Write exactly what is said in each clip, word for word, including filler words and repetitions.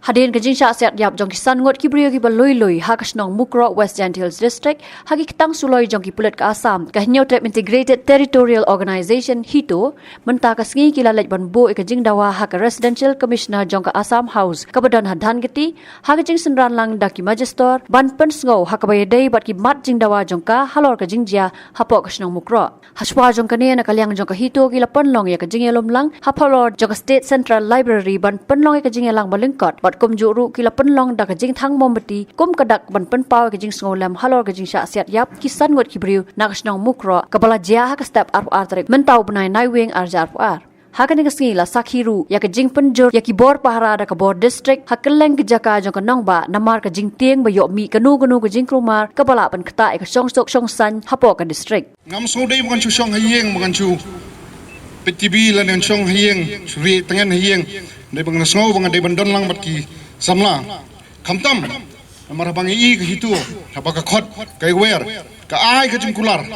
Hadien ka jingshah siat ïap jong ki san ngut ki briew kiba lui lui ha ka shnong Mukroh, West Jaintia Hills District, ha ki ktang suloi jong ki pulit ka Assam, ka Hynñiewtrep Integrated Territorial Organization, HITO, mynta ka sngi ki la leit ban buh ïa ka jingdawa ha ka Residential Commissioner jong ka Assam House, kaba don ha Dhankheti, ha ka jingsynran lang da ki Magistrate, ban pynsngew ha kaba ïadei bad ki mat jingdawa jong ka halor ka jingjia hapoh ka shnong Mukroh. Hashwa jong kane, na ka liang jong ka HITO ki la pynlong ïa ka jingïalum lang ha phalor jong ka State Central Library ban pynlong ïa ka jingïalang balyngkot, bad kumjuh ruh ki la pynlong da ka jingthang mombati kum ka dak ban pynpaw ïa ka jingsngewlem halor ka jingshah siat ïap ki san ngut ki briew na ka shnong Mukroh, kaba la jia ha ka step arphew ar tarik mynta u bnai Naiwieng arhajar arphew ar. Ha kane ka sngi la sakhi ruh ïa ka jingpynjur ïa ki bor pahara da ka bor district ha kylleng ki jaka jong ka nongbah, namar ka jingtieng ba ïoh mih kano kano ka jingkulmar kaba lah ban ktah ïa ka shongsuk shongsaiñ hapoh ka district. Ngam sngew dei ba ngan shu shong ha ïing, ba ngan shu peit TV lane ngan shong ha ïing, shu rieh tngen ha ïing. Dei ba ngan sngew ba ngan dei ban don lang bad ki samla. Khamtam, namar haba ngi i ka HITO, haba ka khot, ka wer, ka ai ka jingkular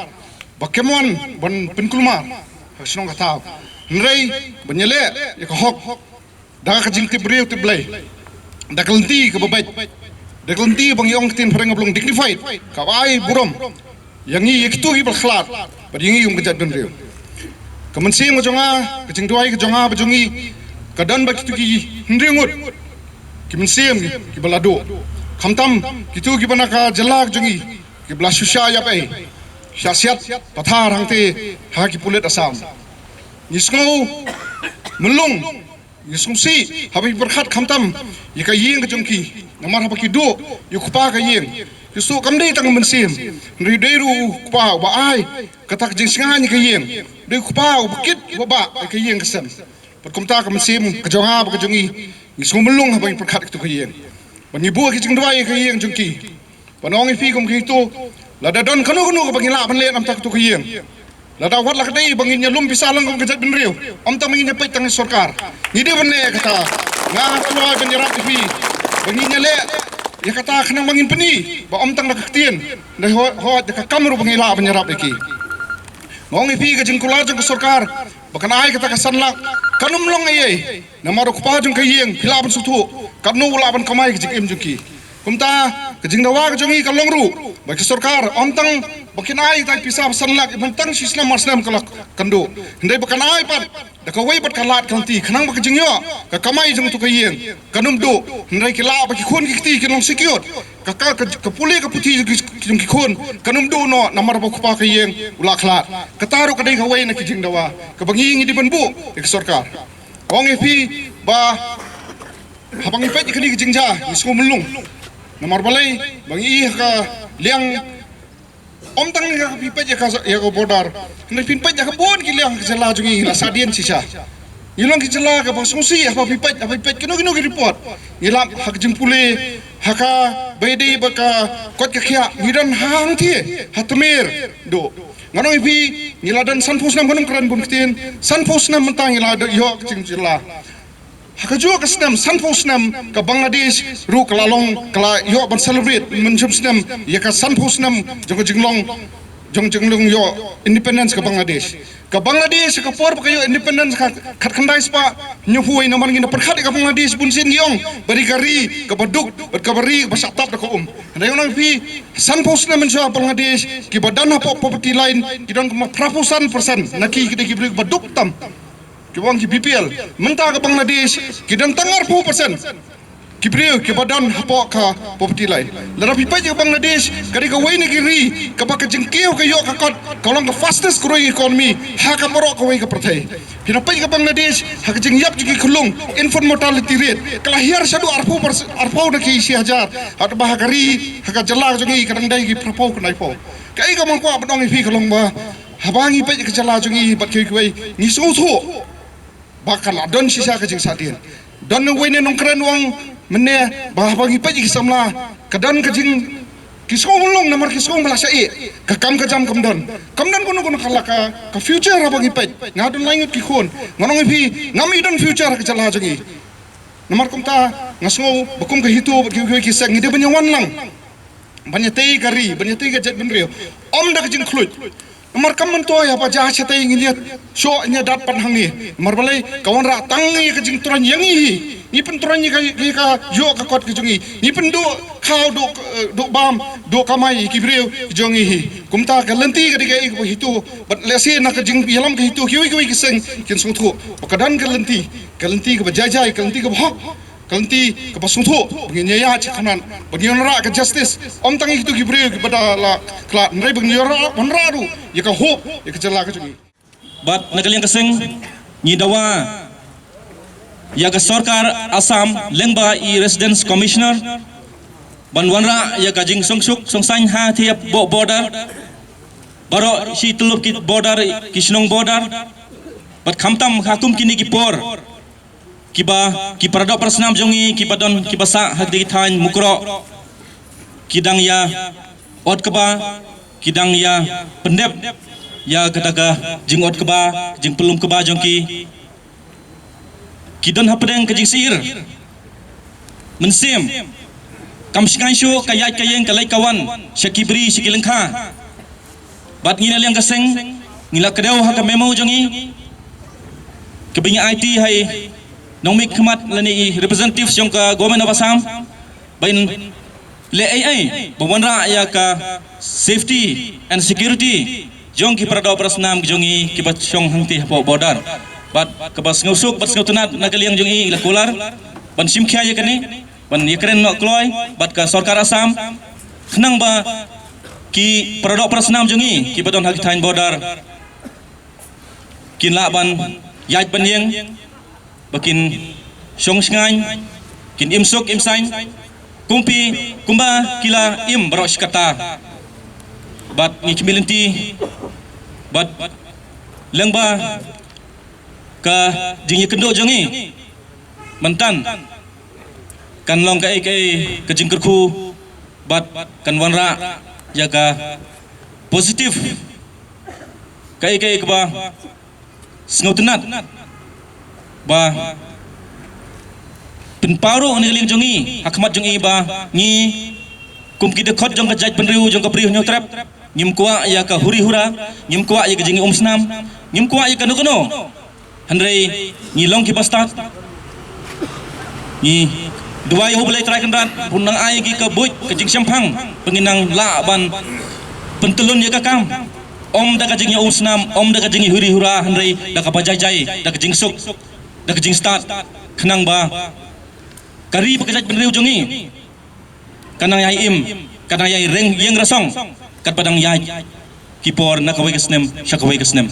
ba kem wan ban pynkulmar ha ka shnong ka thaw. Hynrei ban ïaleh ïa ka hok da ka jingtip briew tip Blei, da ka lynti kaba beit, da ka lynti ba ngi ong ktien phareng ba long dignified, kaba ai burom ïa ngi, ïa kito kiba la khlad bad ïa ngi kum ka jaitbynriew. Ka mynsiem ka jong nga, ka jingduwai ka jong nga bad jong ngi, ka don bad kito ki hynriew ngut ki mynsiem kiba la duh. Khamtam kito kiba na ka jylla ka jong ngi kiba la shu shah ïap ei, shah siat pathar hangtei ha ki pulit Assam. Ngi sngew mlung, ngi sngewsih haba ngi pyrkhat khamtam ïa ka ïing ka jong ki. Namar haba ki duh ïa u kpa ka ïing, ki sngew kam dei tang mynsiem, hynrei dei ruh u kpa uba ai kata ka jingsngewsih ïa ka ïing, dei u kpa uba kit uba bah ïa ka ïing ka sem. Bad kumta ka mynsiem ka jong nga bad ka jong ngi, ngi sngew mlung haba ngi pyrkhat ïa kito ka ïing. Bad ngi buh ïa ka jingduwai ïa ka ïing jong ki. Ban ong ïa phi kum ka HITO, lada don kano kano kaba ngi lah ban leh na bynta kato ka ïing, lada wat la ka dei ba ngin ïalum pisa lang kum ka jaitbynriew, ym tang ba ngin ïapeit tang ïa sorkar, ngi dei ban leh kata. Nga kloi ban ïarap ïa phi ba ngin ïaleh ïa kata khnang ba ngin pyni ba ym tang da ka ktien, da hooid, hooid da ka kam ruh ba ngi lah ban ïarap ïa ki. Nga ong ïa phi, ka jingkular jong ka sorkar ba kan ai kata ka san lak, kan ym long ei ei. Namar u kpa jong ka ïing, phi lah ban sngewthuh katno u lah ban kamai ka jingim jong ki. Kumta ka jingdawa ka jong ngi ka long ruh ba ka sorkar ym tang ba kin ai tang pisa ba san lak ban tang shi snem ar snem ka la kan duh, hynrei ba kan ai pat da kawei pat ka lad ka lynti khnang ba ka jingïoh ka kamai jong kato ka ïing kan ym duh, hynrei ki lah ba ki khun ki kti kin long secured. Ka, ka, ka, ka pule ka puthi jong ki, jong ki khun kan ym duh noh namar ba u kpa ka ïing u la khlad. Kata ruh ka dei kawei na ki jingdawa kaba ngi, ngi dei ban buh ïa ka sorkar. Ong ïa phi ba haba ngi peit ïa kane ka jingjia ngi sngew mlung. Namar balei? Ba ngi i ha ka liang, ym tang ïa ka, phi peit ïa ka, ïa ka border, hynrei phin peit ïa ka bun ki liang ka jylla jong ngi la sah dien shisha. Ngi long ki jylla kaba sngewsih haba phi peit, haba phi peit kino kino ki report. Ngi lap ha ka jingpule, ha kaba ïadei bad ka koit ka khiah, ngi don hangtei ha tmier duh. Ngan ong ïa phi, ngi la don sanphew snem, ngan ym kren bun ktien, sanphew snem mynta ngi la ïoh ka jingjylla. Ha kajuh ka snem, sanphew snem, ka Bangladesh ruh ka la long, ka la ïoh ban celebrate mynshem snem ïa ka sanphew snem jong ka jinglong, jong jinglong ïoh independence ka Bangladesh. Ka Bangladesh, ka por ba ka ïoh independence ka khatkhyndai spah hynñiewphew, namar ngin da pyrkhat ïa ka Bangladesh bun sien ngi ong ba dei ka ri kaba duk bad kaba ri kaba shah tap da ka um. Hynrei ngan ong ïa phi, sanphew snem mynshuwa Bangladesh kiba don hapoh poverty line ki don kumba phraphew san percent na ki, ki dei ki briew kiba duk tam, kiba ong ki BPL. Mynta ka Bangladesh ki don tang arphew percent ki briew kiba don hapoh ka poverty line. Lada phi peit ïa ka Bangladesh, ka dei kawei na ki ri kaba ka jingkiew ka ïoh ka kot, ka long ka fastest growing economy ha ka baroh kawei ka pyrthei. Phin peit ïa ka Bangladesh, ha ka jingïap jong ki khyllung, infant mortality rate ka la hiar shaduh arphew percent, arphew na ki shi hajar, haba ha ka ri, ha ka jylla jong ngi ka dang dei ki phraphew khyndai phew. Kaei kaba nga kwah ban ong ïa phi ka long ba haba ngi peit ïa ka jylla jong ngi bad kiwei kiwei, ngi sngewthuh ba ka la don shisha ka jingsahdien. Don uwei u nongkren u ong mynne ba haba ngi peit ïa ki samla, ka don ka jing, ki sngew mlung namar ki sngew ba la shah ïeh, ka kam ka jam kam don. Kam don kano kano ka la ka, ka future haba ngi peit. Nga don lai ngut ki khun, ngan ong ïa phi, ngam i don future ha ka jylla jong ngi. Namar kumta nga sngew ba kum ka HITO bad kiwei kiwei ki seng ngi dei ban ïawan lang ban ïatei ka ri, ban ïatei ka jaitbynriew, ym da ka jingkhluit. Namar kam mynta ïa ba jia shatei ngin ïa shoh ngin ïa dat pat hangne. Namar balei? Ka wanrah tang ïa ka jingtroiñ ïa ngi hi. Ngi pyntroiñ ïa ka, ïa ka ïoh ka kot ka jong ngi. Ngi pynduh khaw duh, eh, duh bam duh kamai ïa ki briew ki jong ngi hi. Kumta ka lynti ka dei kaei kaba HITO bad lehse na ka jingïalam ka HITO kiwei kiwei ki seng kin sngewthuh ba ka don ka lynti, ka lynti kaba jai jai, ka lynti kaba hok, ka lynti kaba sngewthuh ba ngin ïaid sha khmat, ba ngin wanrah ka justice. Ym tang ïa kito ki briew kiba da la khlad, hynrei ba ngin ïa wanrah ruh ïa ka hope ïa ka jylla ka jong ngi. Bad na ka liang ka seng, ngi dawa ïa ka sorkar Assam lyngba i Residence Commissioner ban wanrah ïa ka jingsngewsuk sngewsaiñ ha thiap border, baroh shi tylli ki border, ki shnong border. Bad khamtam ha kum kine ki por kiba ki paradoh parasnam jong ngi kiba don kiba sah ha kine ki thaiñ Mukroh, ki dang ïa ot kba, ki dang ïa pyndep ïa kata ka jingot kba, jingpynlum kba jong ki. Ki don hapdeng ka jingsyier mynsiem, kam shngaiñ shuh ka ïaid ka ïeng, ka leit ka wan sha ki bri sha ki lyngkha. Bad ngi na liang ka seng ngi la kdew ha ka memo jong ngi kaba ngi aiti ha i nongmihkhmat lane i representative jong ka Government of Assam ba in leh ei ei ba wanrah ïa ka safety and security jong ki paradoh parasnam jong ngi kiba shong hangtei hapoh border. Bad kaba sngewsuk bad sngewtynnat na ka liang jong ngi la kular ban shim khia ïa kane, ban ïakren noh kloi bad ka sorkar Assam khnang ba ki paradoh parasnam jong ngi kiba don ha ki thaiñ border kin lah ban ïaid ban ïeng, ba kin shong shngaiñ, kin im suk im saiñ kumpi kumba ki la im baroh shi katta. Bad ngi khmih lynti bad lyngba ka jingïakynduh jong ngi mynta kan long kaei kaei ka jingkyrkhu bad kan wanrah ïa ka positive kaei kaei kaba sngewtynnat ba pynpaw ruh na ka liang jong ngi ha khmat jong ngi ba ngi kum ki dkhot jong ka jaitbynriew jong ka Bri Hynñiewtrep ngim kwah ïa ka huri hura, ngim kwah ïa ka jingïaumsnam, ngim kwah ïa kano kano. Hynrei ngi long kiba stad. Ngi duwai ha U Blei Trai Kynrad ba un nang ai ki ka buit ka jingshemphang ba ngin nang lah ban pyntyllun ïa ka kam. Ym da ka jingïaumsnam, ym da ka jingïahuri hura, hynrei da kaba jai jai, da ka jingsuk, da ka jingstad, khnang ba ka ri bad ka jaitbynriew jong ngi kan nang ïai im, kan nang ïai reng ïeng rasong katba dang ïaid ki por na kawei ka snem sha kawei ka snem.